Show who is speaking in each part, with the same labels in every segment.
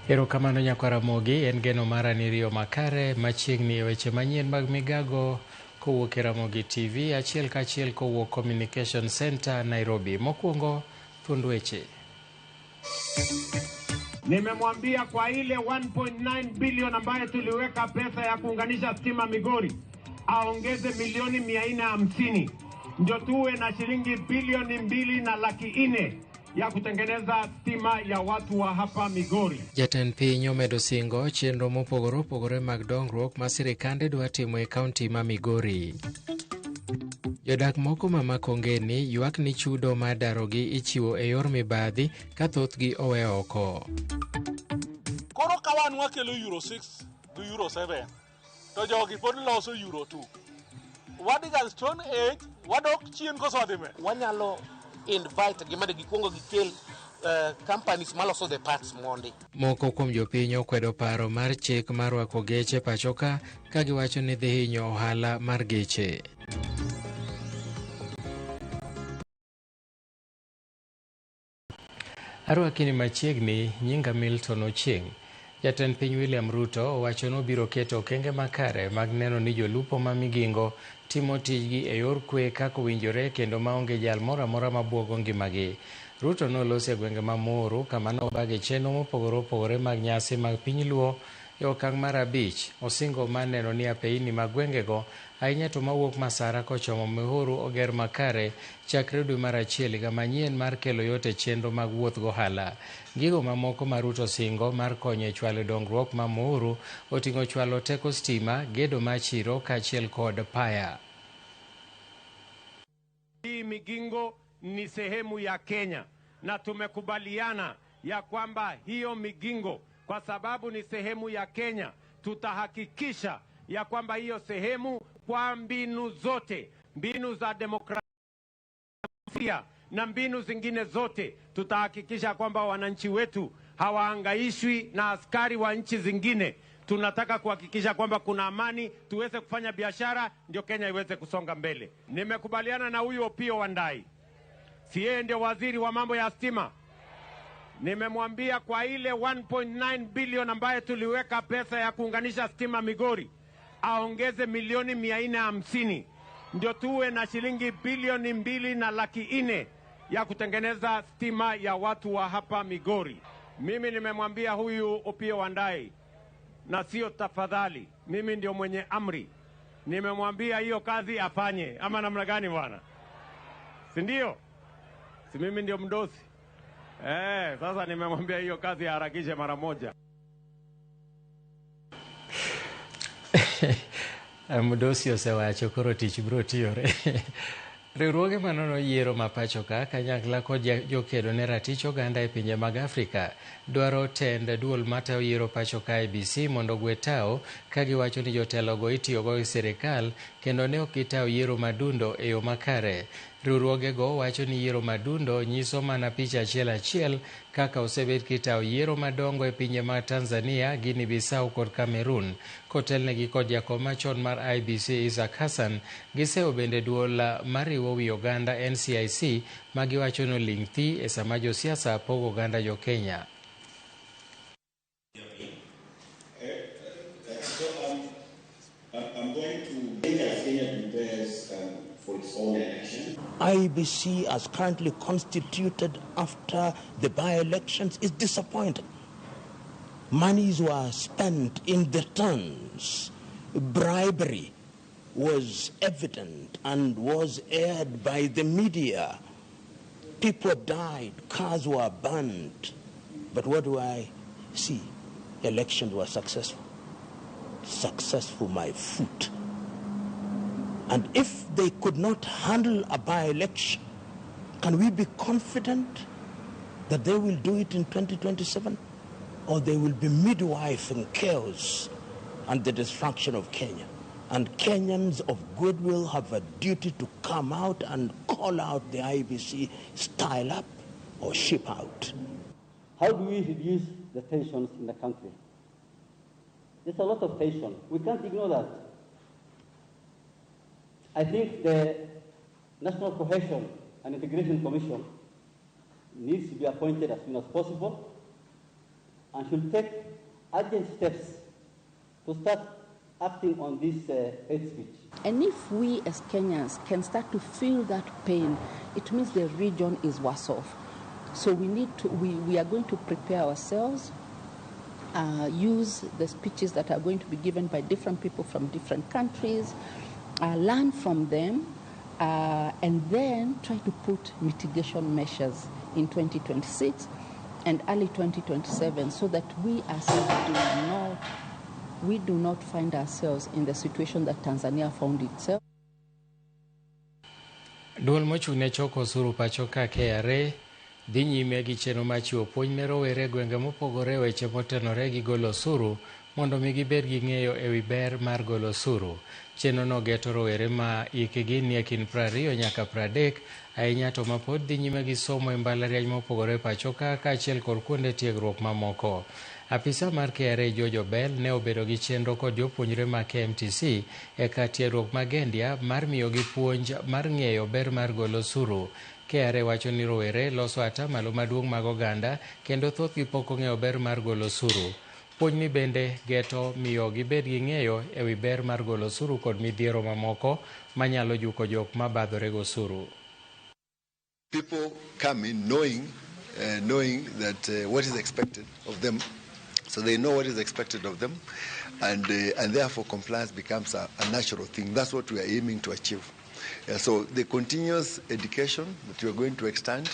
Speaker 1: Erokamano nyakwar Ramogi, en geno mara ni riyo makare machiegni e weche manyien mag migago kowuok e Ramogi TV achiel kachiel kowuok Communication Center Nairobi. Mokwongo thuond weche.
Speaker 2: Nimemwambia kwa ile 1.9 bilion ambayo tuliweka pesa ya kuunganisha stima Migori aongeze milioni 450 ndio tuwe na shilingi bilioni 2 na laki 4 ya kutengeneza stima ya watu wa hapa Migori.
Speaker 1: Jatend piny omedo singo chenro mopogore opogore mag dongruok ma sirikande dwa timo e kaunti ma Migori. Jodak moko ma Makongeni ywak ni chudo mar darogi ichiwo e yor mibadhi ka thothgi owe oko.
Speaker 3: Koro ka wan wakelo euro 6 gi euro 7 to jogi pod loso euro 2. Wadhiga stone age, wadok chien koso wadhi mbele?
Speaker 4: Wanyalo invite gi mondo gikwongo gikel companies maloso the parts mondi.
Speaker 1: Moko kuom jopiny okwedo paro mar chik mar rwako geche pachoka ka giwacho ni dhi hinyo ohala mar geche. Arwaki ni machiegni, nyinga Milton Ochieng'. Jatend piny William Ruto owacho ni obiro keto okenge makare mag neno ni jolupo ma Migingo timo tijgi e yor kwe kaka owinjore kendo maonge jal moro amora mabuogo ngimagi. Ruto noloso e gwenge ma Muhuru kama nobage chenro mopogore opogore mag nyasi mag piny Luo e okang' mar 5. Osingo mar neno ni apeini mag gwengego ahinya to mawuok Masara kochomo Muhuru oger makare chakre dwe mar achiel higa manyien mar kelo yot e chenro mag wuoth gohala. Gigo mamoko ma Ruto singo mar konyo e chwalo dongruok ma Muhuru oting'o chwalo teko stima, gedo mar chiro kaachiel kod paya.
Speaker 2: Hii Migingo ni sehemu ya Kenya na tumekubaliana ya kwamba hiyo Migingo kwa sababu ni sehemu ya Kenya, tutahakikisha ya kwamba hiyo sehemu kwa mbinu zote, mbinu za demokrasia na mbinu zingine zote, tutahakikisha kwamba wananchi wetu hawaangaishwi na askari wa nchi zingine. Tunataka kuhakikisha kwamba kuna amani, tuweze kufanya biashara, ndio Kenya iweze kusonga mbele. Nimekubaliana na huyu Opiyo Wandayi, si yeye ndio waziri wa mambo ya stima? Nimemwambia kwa ile 1.9 bilion ambayo tuliweka pesa ya kuunganisha stima Migori aongeze milioni 450 ndio tuwe na shilingi bilioni 2 na laki 4 ya kutengeneza stima ya watu wa hapa Migori. Mimi nimemwambia huyu Opiyo Wandayi, na sio tafadhali, mimi ndio mwenye amri. Nimemwambia hiyo kazi afanye, ama namna gani bwana? Si ndio? Si mimi ndio mdosi? Sasa nimemwambia hiyo kazi aharakishe mara moja.
Speaker 1: Mdosi osewacho koro tich biro tiyore. Riwruoge manono yiero ma pacho ka kanyakla kod jokedo ne ratich oganda e pinje mag Afrika dwaro tend duol matayo yiero pacho ka IEBC mondo ogwe tao ka giwacho ni jotelogo itiyogo gi sirikal kendo ne ok gitayo yiero madundo e yo makare. Riwruogego wacho ni yiero madundo nyiso mana picha achiel achiel kaka osebed kitayo yiero madongo e pinje mag Tanzania, Guinea Bissau kod Cameroon. Kotelnegi kod jakom machon mar IEBC Isaac Hassan, gisewo bende duol mariwo wi oganda NCIC ma giwacho ni oling' thi e sama josiasa pogo oganda jo Kenya.
Speaker 5: I'm going to think as Kenya prepares for its own election.
Speaker 6: IEBC as currently constituted after the by-elections is disappointing. Monies were spent in the tons. Bribery was evident and was aired by the media. People died, cars were burned. But what do I see? Elections were successful. Successful, my foot. And if they could not handle a by-election, can we be confident that they will do it in 2027? Or they will be midwifing chaos and the destruction of Kenya? And Kenyans of goodwill have a duty to come out and call out the IEBC, style up or ship out.
Speaker 7: How do we reduce the tensions in the country? There's a lot of tension. We can't ignore that. I think the National Cohesion and Integration Commission needs to be appointed as soon as possible. and should take urgent steps to start acting on this hate speech.
Speaker 8: And if we as Kenyans can start to feel that pain, it means the region is worse off. So we need to, we are going to prepare ourselves, use the speeches that are going to be given by different people from different countries, learn from them, and then try to put mitigation measures in 2026 and early 2027 so that we ourselves do not find ourselves in the situation that Tanzania found itself.
Speaker 1: Duol mochung' ne choko osuru pacho ka KRA dhi nyime gi chenro mar chiwo puonj ne rowere e gwenge mopogore weche motenore gi golo osuru mondo mi gibed gi ng'eyo ewi ber mar golo osuru. Chenro no geto rowere ma hikgi nie kind 20 nyaka 30 ahinya to mapod dhi nyime gi somo e mbalariany mopogore pacho ka kaachiel kod kuonde tiegruok mamoko. Apisa mar KRA George Obel ne obedo gi chenro kod jopuonjre ma KMTC e kar tiegruok ma Gendia mar miyogi puonj mar ng'eyo ber mar golo osuru. KRA wacho ni rowere loso atamalo maduong' mag oganda kendo thothgi pok ong'eyo ber mar golo osuru. Puonjni bende geto miyo gibed gi ng'eyo ewi ber mar golo osuru kod midhiero mamoko manyalo juko jok mabadhore go osuru.
Speaker 9: People come in knowing that what is expected of them. So they know what is expected of them, and therefore compliance becomes a natural thing. That's what we are aiming to achieve. So the continuous education that we are going to extend.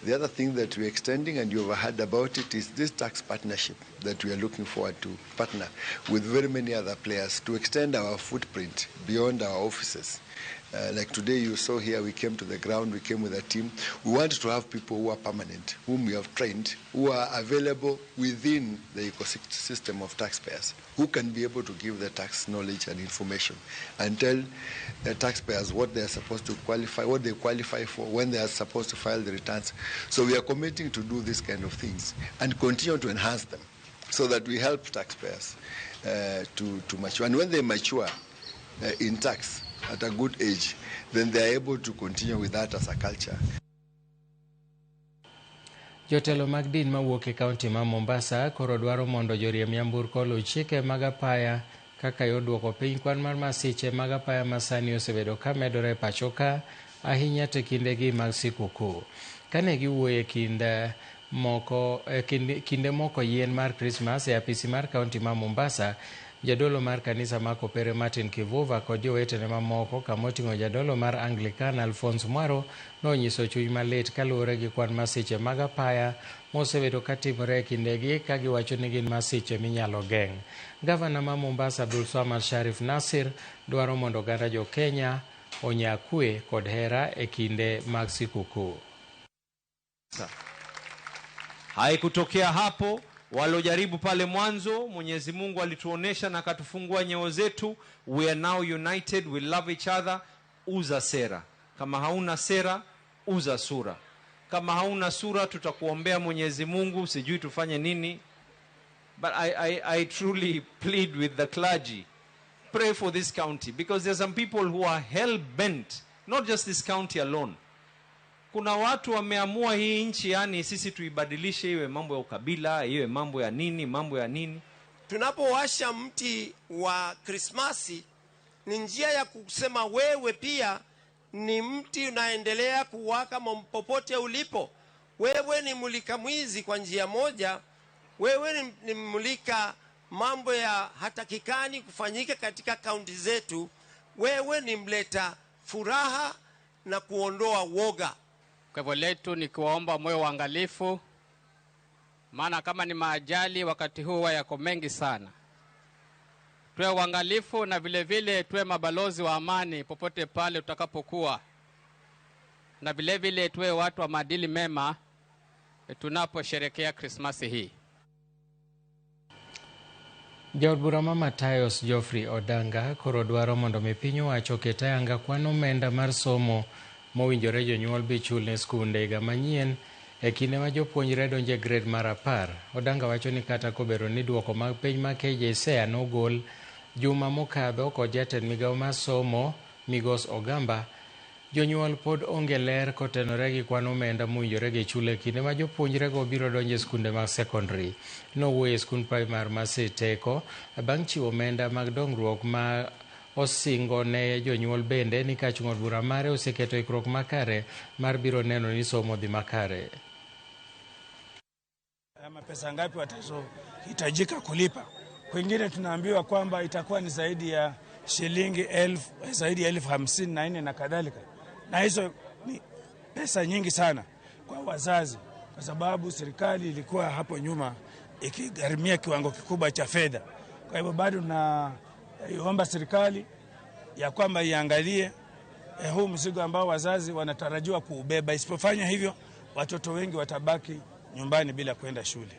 Speaker 9: The other thing that we are extending, and you have heard about it, is this tax partnership that we are looking forward to partner with very many other players to extend our footprint beyond our offices. Like today you saw here, we came to the ground, we came with a team. We want to have people who are permanent, whom we have trained, who are available within the ecosystem of taxpayers, who can be able to give the tax knowledge and information and tell the taxpayers what they are supposed to qualify, what they qualify for, when they are supposed to file the returns. So we are committing to do these kind of things and continue to enhance them so that we help taxpayers to mature. And when they mature in tax, at a good age, then they are able to continue with that as a culture.
Speaker 1: Jotelo mag din mawuok e kaunti ma Mombasa koro dwaro mondo joriemb nyamburko oluw chike mag apaya kaka yor duoko piny kwan mar masiche mag apaya masani osebedo ka medore e pacho ka ahinya to kindegi mag sikukuu. Kane giwuoyo e kinde moko yien mar Krismas e apisi mar kaunti ma Mombasa, jadolo mar kanisa ma Kopere Martin Kivuva kod jowetene mamoko kamoting'o jadolo mar Anglican Alphonse Mwaro nonyiso chuny malit kaluwore gi kwan masiche mag apaya mosebedo katimore e kindegi ka giwacho ni gin masiche minyalo geng'. Gavana ma Mombasa Abdulswamad Sharif Nasir dwaro mondo oganda jo Kenya onya kwe kod hera e kinde mag sikukuu.
Speaker 10: Haikutokea hapo. Walojaribu pale mwanzo, Mwenyezi Mungu alituonesha na akatufungua nyoyo zetu. We are now united, we love each other. Uza sera. Kama hauna sera, uza sura. Kama hauna sura, tutakuombea Mwenyezi Mungu, sijui tufanye nini. But I truly plead with the clergy. Pray for this county, because there are some people who are hell-bent, not just this county alone. Kuna watu wameamua hii nchi, yani sisi tuibadilishe iwe mambo ya ukabila, iwe mambo ya nini, mambo ya nini.
Speaker 11: Tunapowasha mti wa Krismasi ni njia ya kusema wewe pia ni mti unaendelea kuwaka popote ulipo. Wewe ni mulika mwizi kwa njia moja, wewe ni mulika mambo ya hatakikani kufanyika katika kaunti zetu, wewe ni mleta furaha na kuondoa woga.
Speaker 12: Kwa hivyo letu ni kuwaomba moyo uangalifu, maana kama ni maajali wakati huu yako mengi sana. Tuwe uangalifu na vile vile tuwe mabalozi wa amani popote pale tutakapokuwa. Na vile vile tuwe watu wa maadili mema tunaposherehekea Krismasi hii.
Speaker 1: Jaod bura ma Matayos Geoffrey Odanga koro dwaro mondo mi piny owacho oket ayanga kwan omenda mar somo mowinjore jonyuol bi chul ne skunde higa manyien e kinde ma jopuonjre donjo e grade mar 10. Odanga wacho ni kata kobedo ni duoko mag penj ma KJSEA nogol juma mokadho kod jatend migawo mar somo Migos Ogamba, Jonyuol pod onge ler kotenore gi kwan omenda mowinjore gichul e kinde ma jopuonjrego biro donjo e skunde mag sekondari. Nowuoyo e skund praimar ma Siteko bang' chiwo omenda mag dongruok ma osingo ne jonyuol bende ni kach ng'od bura mare oseketo ikruok makare mar biro neno ni somo dhi makare.
Speaker 13: Ama pesa ngapi watazohitajika kulipa. Kwingine tunaambiwa kwamba itakuwa ni zaidi ya shilingi zaidi ya 54,000 na kadhalika, na hizo ni pesa nyingi sana kwa wazazi, kwa sababu serikali ilikuwa hapo nyuma ikigharimia kiwango kikubwa cha fedha. Kwa hivyo bado tunaiomba serikali ya kwamba iangalie huu mzigo ambao wazazi wanatarajiwa kuubeba. Isipofanya hivyo, watoto wengi watabaki nyumbani bila kwenda shule.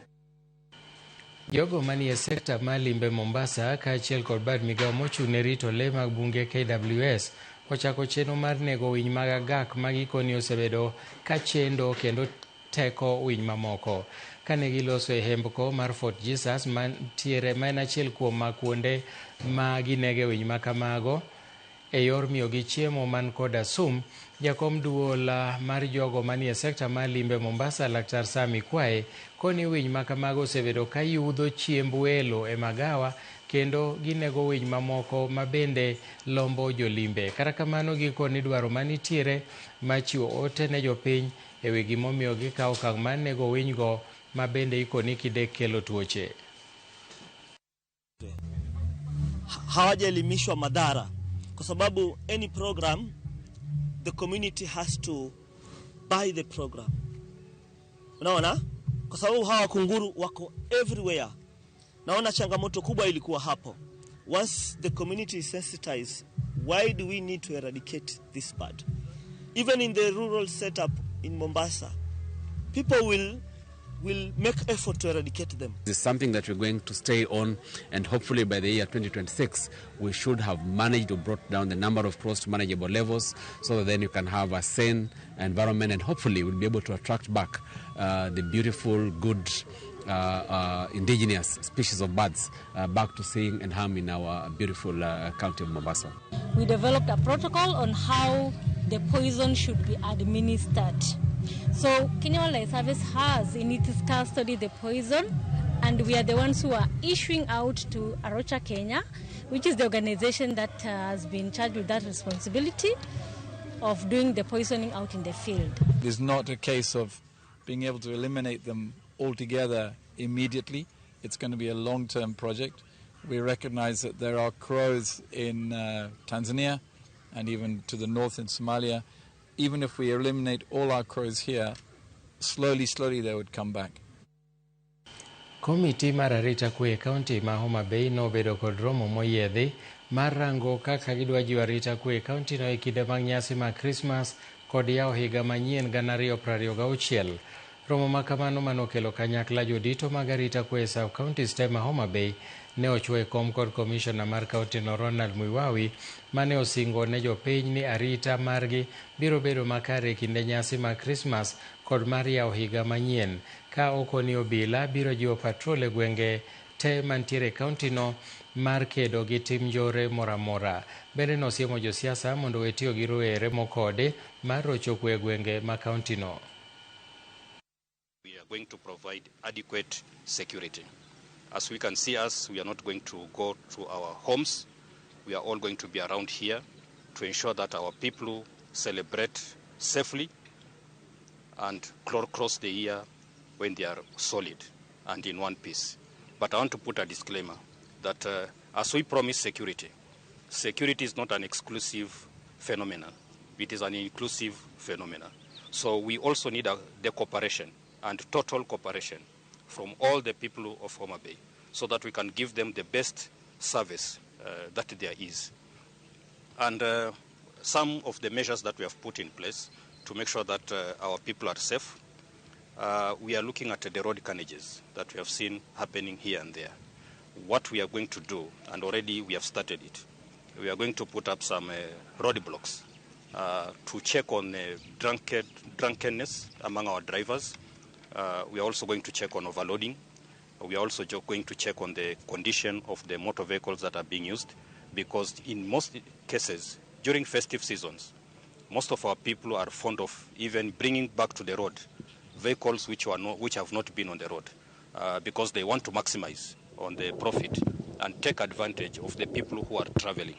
Speaker 1: Jogo manie sekta mar limbe Mombasa kaachiel kod bad migao mochung' ne rito lee mag bunge KWS ochako chenro mar nego winy mag agak ma gikoni osebedo ka chendo kendo teko winy mamoko. Kane giloso e hembko mar Fort Jesus mantiere ma en achiel kuom kuonde ma ginege winy ma kamago e yor miyogi chiemo man koda sum, jakom duol mar jogo manie sekta mar limbe Mombasa Laktar Sami Kwae koni winy ma kamago osebedo ka yudho chiemb welo e magawa kendo ginego winy mamoko ma bende lombo jolimbe. Kata kamano gikoni dwaro manitiere mar chiwo ote ne jopiny e wi gimomiyo gikawo okang' mar nego winygo ma bende ikoni kidek kelo tuoche.
Speaker 14: Hawajaelimishwa madhara, kwa sababu any program the community has to buy the program. Unaona? Kwa sababu hawa kunguru wako everywhere. Naona changamoto kubwa ilikuwa hapo. Once the community is sensitized, why do we need to eradicate this bird? Even in the rural setup in Mombasa, people will make effort to eradicate them.
Speaker 15: This is something that we're going to stay on, and hopefully by the year 2026 we should have managed or brought down the number of crows to manageable levels, so that then you can have a sane environment, and hopefully we'll be able to attract back the beautiful, good indigenous species of birds back to sing and hum in our beautiful county of Mombasa.
Speaker 16: We developed a protocol on how the poison should be administered. So Kenya Wildlife Service has in its custody the poison, and we are the ones who are issuing out to Arocha Kenya, which is the organization that has been charged with that responsibility of doing the poisoning out in the field.
Speaker 17: It is not a case of being able to eliminate them altogether immediately. It's going to be a long-term project. We recognize that there are crows in Tanzania and even to the north in Somalia. Even if we eliminate all our crows here, slowly, slowly they would come back.
Speaker 1: Komiti mar arita kwe e kaunti ma Homa Bay nobedo kod romo moyiedhi mar rango kaka gidwa jiwo arita kwe e kaunti no e kinde mag nyasi mag Krismas kod yawo higa manyien 2026. Romo ma kamano manokelo kanyakla jodito mag arita kwe e sub counties te ma Homa Bay ne ochwo e kom kod komishona mar kaunti no Ronald Muiwawi mane osingo ne jopiny ni arita margi biro bedo makare e kinde nyasi mag Krismas kod mar yawo higa manyien, ka okoni obila biro jiwo patrol e gwenge te mantiere e kaunti no mar kedo gi tim njore moramora. Bende nosiemo josiasa mondo we tiyo gi rowere mokode mar rocho kwe e gwenge ma kaunti no.
Speaker 18: We are going to provide adequate security. As we can see us, we are not going to go to our homes. We are all going to be around here to ensure that our people celebrate safely and cross the year when they are solid and in one piece. But I want to put a disclaimer that as we promise security, security is not an exclusive phenomenon. It is an inclusive phenomenon. So we also need the cooperation and total cooperation from all the people of Homa Bay, so that we can give them the best service that there is. And some of the measures that we have put in place to make sure that our people are safe, we are looking at the road carnages that we have seen happening here and there. What we are going to do, and already we have started it, we are going to put up some roadblocks to check on drunkenness among our drivers. We are also going to check on overloading. We are also going to check on the condition of the motor vehicles that are being used, because in most cases, during festive seasons, Most of our people are fond of even bringing back to the road vehicles which have not been on the road because they want to maximize on the profit and take advantage of the people who are traveling.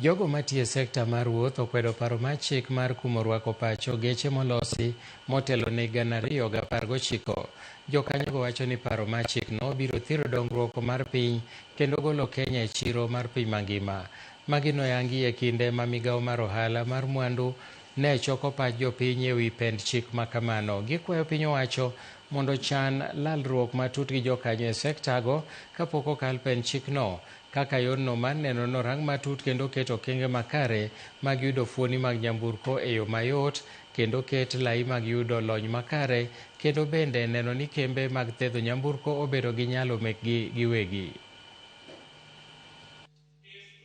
Speaker 1: Jogo matiyo e sekta mar wuoth okwedo paro mar chik mar kumo rwako pacho geche molosi motelo ne 2019. Jokanyogo wacho ni paro mar chikno biro thiro dongruok mar piny kendo golo Kenya e chiro mar piny mangima. Magi noyangi e kinde ma migawo mar ohala mar mwandu ne choko pach jopiny e wi pend chik makamano. Gikwayo piny owacho mondo chan lalruok matut gi jokanyo e sektago kapok okal pend chikno, kaka yorno mar neno norang matut kendo keto okenge makare mag yudo fuoni mag nyamburko e yo mayot, kendo ket lai mag yudo lony makare, kendo bende neno ni kembe mag thedho nyamburko obedo gi nyalo mekgi giwegi.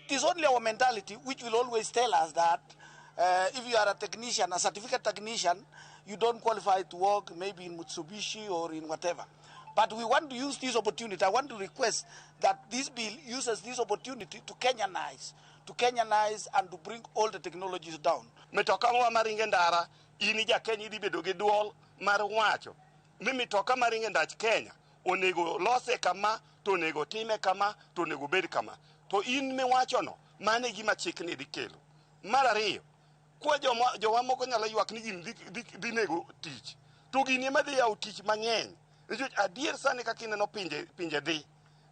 Speaker 19: It is only our mentality which will always tell us that if you are a technician, a certificate technician, you don't qualify to work maybe in Mitsubishi or in whatever. But we want to use this opportunity. I want to request that this bill uses this opportunity to Kenyanize and to bring all the technologies down.
Speaker 20: Mitoka wa maringe ndara, ini ja Kenya idhi bedo gi duol mar wacho. Mi mitoka maringe ndach Kenya, onego lose kama, to onego time kama, to onego bed kama. To in miwacho no, mano e gima chikni dhi kelo. Mar ariyo, kwa jowa moko nyalo ywak ni gini dhi nego tich. To gini ema dhi yawo tich mang'eny. Adier sani kaka ineno pinje dhi,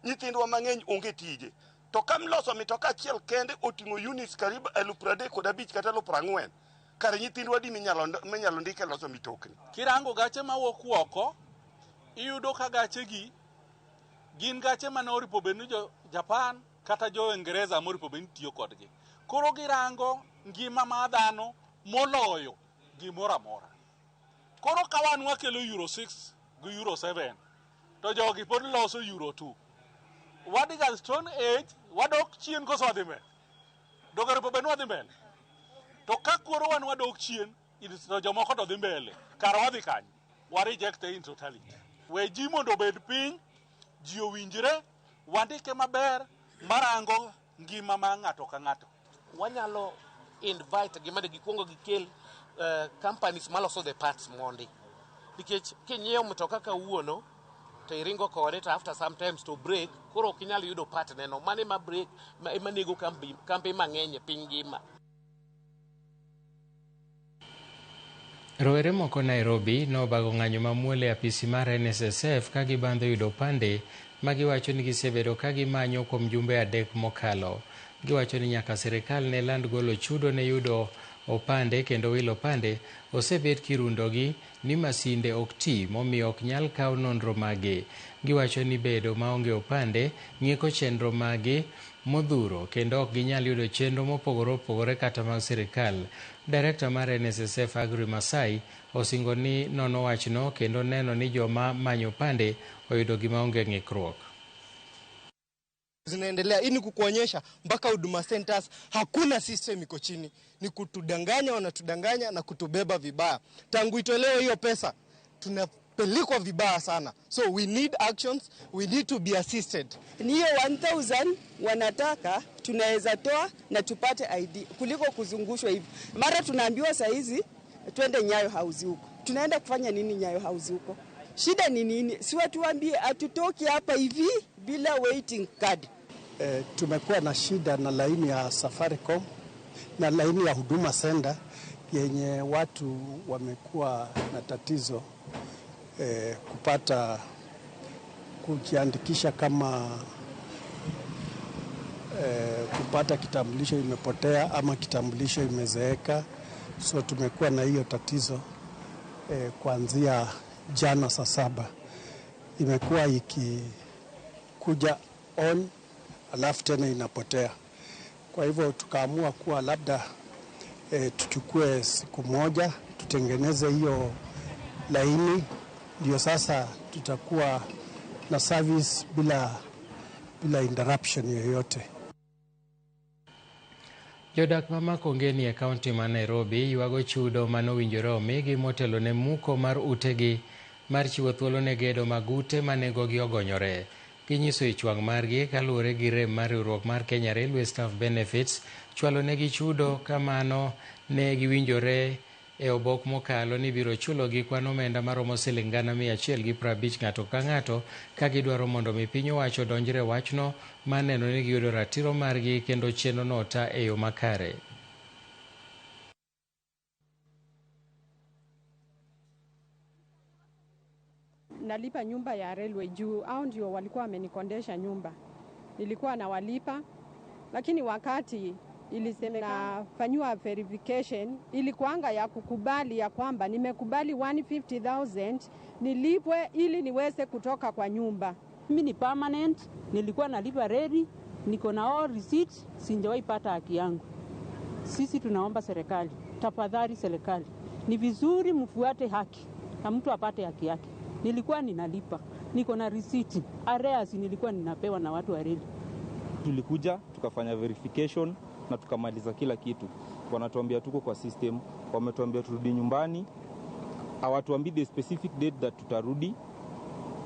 Speaker 20: nyithindwa mang'eny onge tije. To ka mloso mitoka achiel kende oting'o units karibu 35,000 kata 40,000, kare nyithindwa di minyalo ndik e loso mitokni.
Speaker 3: Kirango gache mawuok oko, iyudo ka gachegi gin gache mane oripo bed ni jo Japan kata jo Uingereza moripo bed ni tiyo kodgi. Koro girango ngima mar dhano moloyo gimoro amora. Koro ka wan wakelo Euro 6 gi Euro 7 to jogi pod loso Euro 2. Wadhi ga Stone Age, wadok chien koso wadhi mbele? Donge oripo bed ni wadhi mbele? To ka koro wan wadok chien, to jomoko to dhi mbele, kara wadhi kanye? Wa reject in totality. We ji mondo obed piny, ji owinjre, wandike maber marango ngima mar ng'ato ka ng'ato.
Speaker 4: Wanyalo invite gi mondo gikuongo gikel companies maloso the parts mondi. Nikech kinyiewo mtoka kawuono to iringo kode to after sometimes to break, koro ok inyal yudo part neno. Mano ema break, ema nego kambi mang'eny e piny ngima.
Speaker 1: Rowere moko Nairobi nobago ng'anyo mamuol e apisi mar NSSF ka gibandho yudo opande ma giwacho ni gisebedo ka gimanyo kuom jumbe 3 mokalo. Giwacho ni nyaka sirikal ne land golo chudo ne yudo opande kendo wilo opande osebet kirundogi ni masinde ok ti momiyo ok nyal kaw nonro magi. Giwacho ni bedo maonge opande ng'iko chenro magi modhuro kendo ok ginyal yudo chenro mopogore opogore kata mag sirikal. Direkta mar NSSF Agri Masai osingo ni nono wachno kendo neno ni joma manyo opande oyudo gima onge ng'ikruok.
Speaker 21: Zinaendelea. Hii ni kukuonyesha mpaka Huduma Centers hakuna system iko chini. Ni kutudanganya, wanatudanganya na kutubeba vibaya. Tangu itolewe hiyo pesa tunapelekwa vibaya sana. So we need actions, we need to be assisted.
Speaker 22: Ni hiyo 1000 wanataka tunaweza toa na tupate ID kuliko kuzungushwa hivi. Mara tunaambiwa saa hizi twende Nyayo House huko. Tunaenda kufanya nini Nyayo House huko? Shida ni nini? Si watu waambie hatutoki hapa hivi bila waiting card.
Speaker 23: Tumekuwa na shida na laini ya Safaricom na laini ya Huduma Center yenye watu wamekuwa na tatizo kupata kujiandikisha kama kupata kitambulisho imepotea ama kitambulisho imezeeka. So tumekuwa na hiyo tatizo kuanzia jana saa 7. Imekuwa ikikuja on alafu tena inapotea. Kwa hivyo tukaamua kuwa labda tuchukue siku moja tutengeneze hiyo laini, ndio sasa tutakuwa na service bila interruption yoyote.
Speaker 1: Jodak ma Makongeni e kaunti ma Nairobi ywago chudo manowinjore omigi motelo ne muko mar utegi mar chiwo thuolo ne gedo mag ute ma nengogi ogonyore. Ginyiso ich wang' margi kaluwore gi rem mar riwruok mar Kenya Railway Staff Benefits chwalo negi chudo kamano ne giwinjore e obok mokalo ni biro chulogi kwan omenda maromo siling 150,000 ng'ato ka ng'ato ka gidwaro mondo mi piny owacho odonjre wachno mar neno ni giyudo ratiro margi kendo chenro no ota e yo makare.
Speaker 2: Nalipa nyumba ya railway juu hao ndio walikuwa wamenikondesha nyumba, nilikuwa nawalipa, lakini wakati ilisemekana fanyiwa verification ilikuanga ya kukubali ya kwamba nimekubali 150,000 nilipwe ili niweze kutoka kwa nyumba.
Speaker 5: Mimi ni permanent, nilikuwa nalipa redi, niko na all receipts, sijawahi pata haki yangu. Sisi tunaomba serikali, tafadhali serikali, ni vizuri mfuate haki na mtu apate haki yake. Nilikuwa ninalipa, niko na receipt, arrears nilikuwa ninapewa na watu wa reli.
Speaker 6: Tulikuja tukafanya verification na tukamaliza kila kitu. Wanatuambia tuko kwa system, wametuambia turudi nyumbani. Hawatuambii the specific date that tutarudi.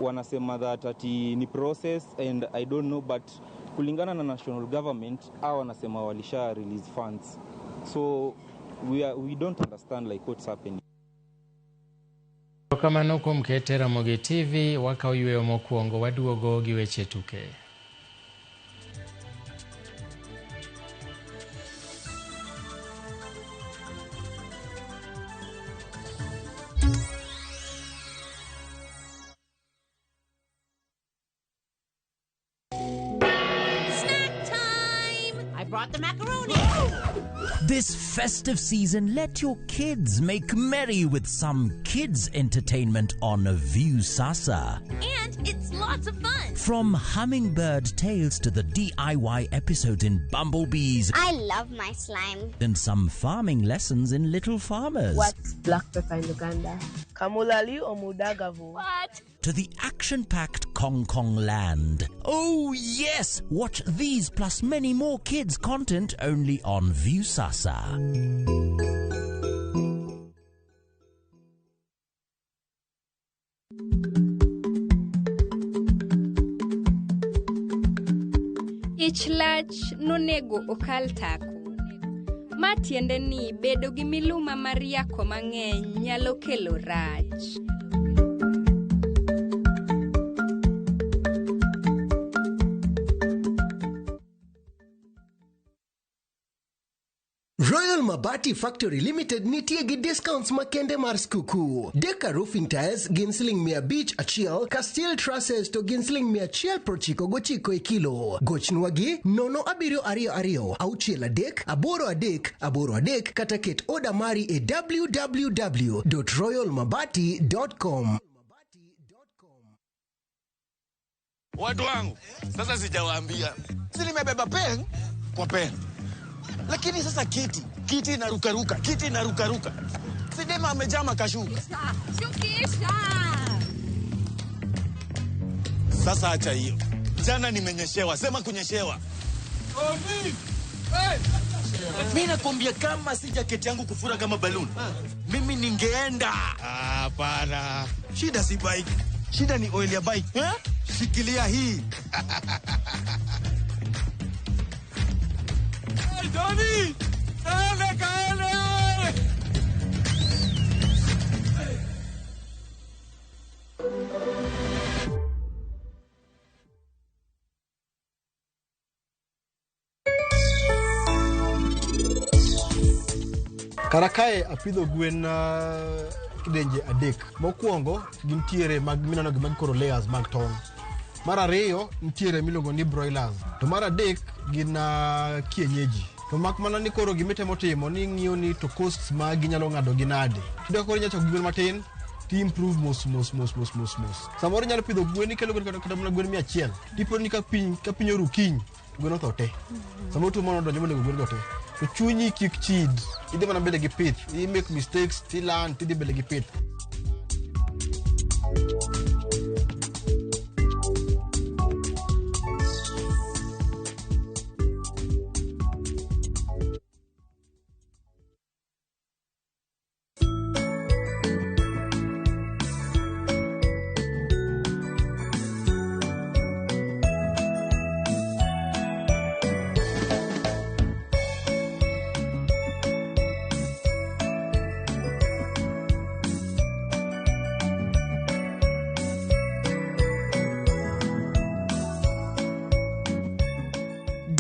Speaker 6: Wanasema that ati ni process and I don't know, but kulingana na national government hao wanasema walisha release funds. So we don't understand like what's happening.
Speaker 1: Kamano kuom kete Ramogi TV wakawo yweyo mokwongo waduogo gi weche tuke.
Speaker 24: Snack time! I brought the macaroni.
Speaker 25: This festive season, let your kids make merry with some kids entertainment on Viusasa.
Speaker 24: And it's lots of fun.
Speaker 25: From Hummingbird Tales to the DIY episodes in Bumblebees.
Speaker 26: I love my slime.
Speaker 25: And some farming lessons in Little Farmers.
Speaker 27: What's black pepper in Uganda? Kamulali or Mudagavu?
Speaker 26: What?
Speaker 25: To the action-packed Kong Kong Land. Oh yes! Watch these plus many more kids content only on Viusasa.
Speaker 28: Ich lach nonego okal tako. Ma tiende ni bedo gi miluma mar yako mang'eny nyalo kelo rach.
Speaker 29: Royal Mabati Factory Limited nitie gi discounts makende mar skuku. Deka roofing tiles gin siling 501, ka steel trusses to gin siling 199 e kilo. Gochnwa gi 0722 63 83 83 kata ket oda mari e www.royalmabati.com.
Speaker 30: Watu wangu, sasa sijawaambia. Si nimebeba pen kwa pen. Lakini sasa kiti inarukaruka, kiti inarukaruka. Sidema amejama kashuka.
Speaker 28: Shukisha.
Speaker 30: Sasa acha hiyo. Jana nimenyeshewa, sema kunyeshewa. Oni. Hey. Mimi nakwambia kama si jacket yangu kufura kama balloon, mimi ningeenda. Hapana. Shida si bike. Shida ni oil ya bike. Eh? Shikilia hii. Johnny! Kaele, kaele!
Speaker 31: Kara kae apidho gwen kidenje adek. Mokwongo gintiere mag mineno gi mag koro layers mag tong'. Mar ariyo nitiere miluongo ni broilers. To mar adek gin kienyeji. To mak mana ni koro gimitemo timo ni ng'iyo ni to costs ma ginyalo ng'ado gi nade. Tiyudo ka koro inyalo chako gi gwen matin ti improve mos mos mos mos mos mos. Samoro inyalo pidho gwen ikelo gwen kata mana gwen 100. Tipo ni ka piny oru kiny gwen otho te. Samoro tuo moro odonjo monego gwen go te. To chunyi kik chid. Idhi mana mbele gi pith. I make mistakes ti learn tidhi mbele gi pith.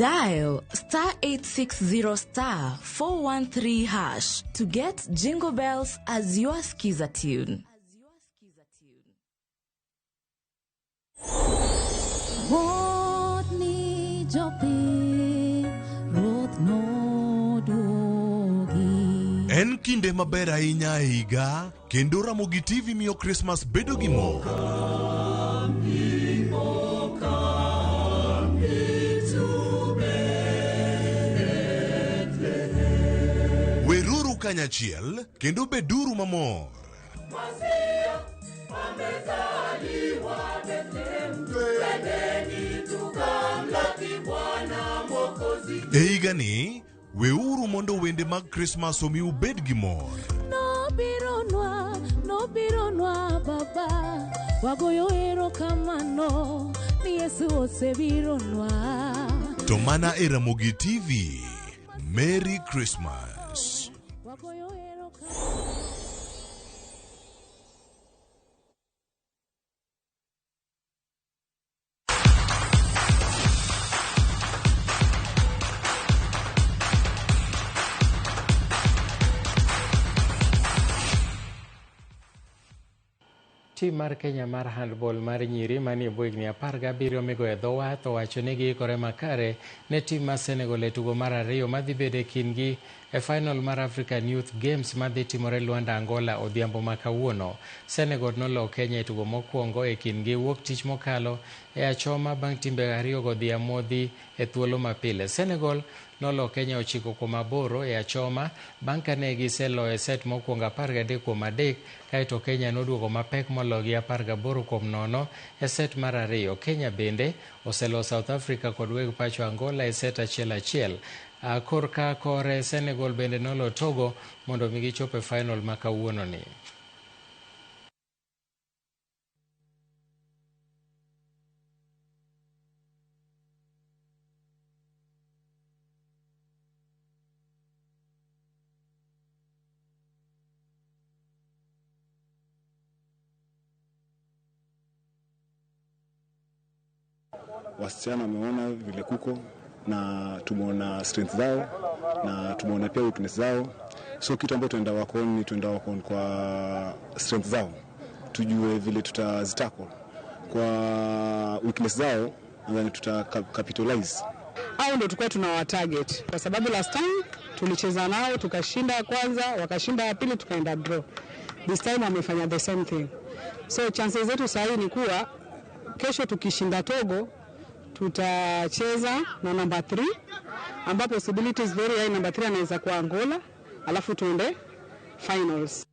Speaker 7: Dial star 860 star 413 hash to get Jingle Bells as your skiza tune.
Speaker 8: Motni jopiny, Ruoth noduogi.
Speaker 9: En kinde maber ahinya e higa kendo Ramogi TV miyo Christmas bedo gi mor. Weruru kanyachiel kendo beduru mamor. E higani, weuru mondo wende mag Christmas omi ubed gi mor.
Speaker 8: Nobironwa, nobironwa baba, wagoyo erokamano ni Yesu osebironwa.
Speaker 9: To mana e Ramogi TV. Merry Christmas.
Speaker 8: Wagoyo erokamano.
Speaker 1: Tim mar Kenya mar handball mar nyiri manie bwo higni 17 migoyo e dho wath owacho ni giikore makare ne tim mar Senegal e tugo mar ariyo madhi bedo e kindgi e final mar African Youth Games madhi timore Luanda, Angola odhiambo ma kawuono. Senegal noloo Kenya e tugo mokwongo e kindgi wuok tich mokalo e achoma bang' timbe ariyogo dhi amodhi e thuolo mapile. Senegal noloo Kenya 9-8 e achoma bang' kane giseloyo e set mokwongo 13-3 kaeto Kenya noduogo mapek mologi 18-0 e set mar ariyo. Kenya bende oselo South Africa kod weg pacho Angola e set 1-1. Korka kore Senegal bende nolo Togo mondo mi gichop e final ma kawuononi.
Speaker 10: Wasichana wameona vile kuko na tumeona strength zao na tumeona pia weakness zao, so kitu ambacho tunaenda work on ni tunaenda work on kwa strength zao, tujue vile tutazitackle kwa weakness zao, nadhani tuta capitalize.
Speaker 11: Au ndio tulikuwa tunawa target kwa sababu last time tulicheza nao tukashinda kwanza, wakashinda ya pili, tukaenda draw. This time wamefanya the same thing, so chances zetu sasa ni kuwa kesho tukishinda Togo tutacheza na number 3, ambapo possibility is very high number 3 anaweza kuwa Angola, alafu tuende finals.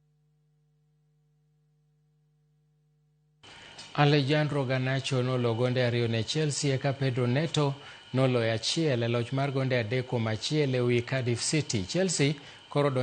Speaker 1: Alejandro Garnacho nolo gonde 2 ne Chelsea eka Pedro Neto noloyo 1 e loch mar gonde 3-1 ewi Cardiff City. Chelsea koro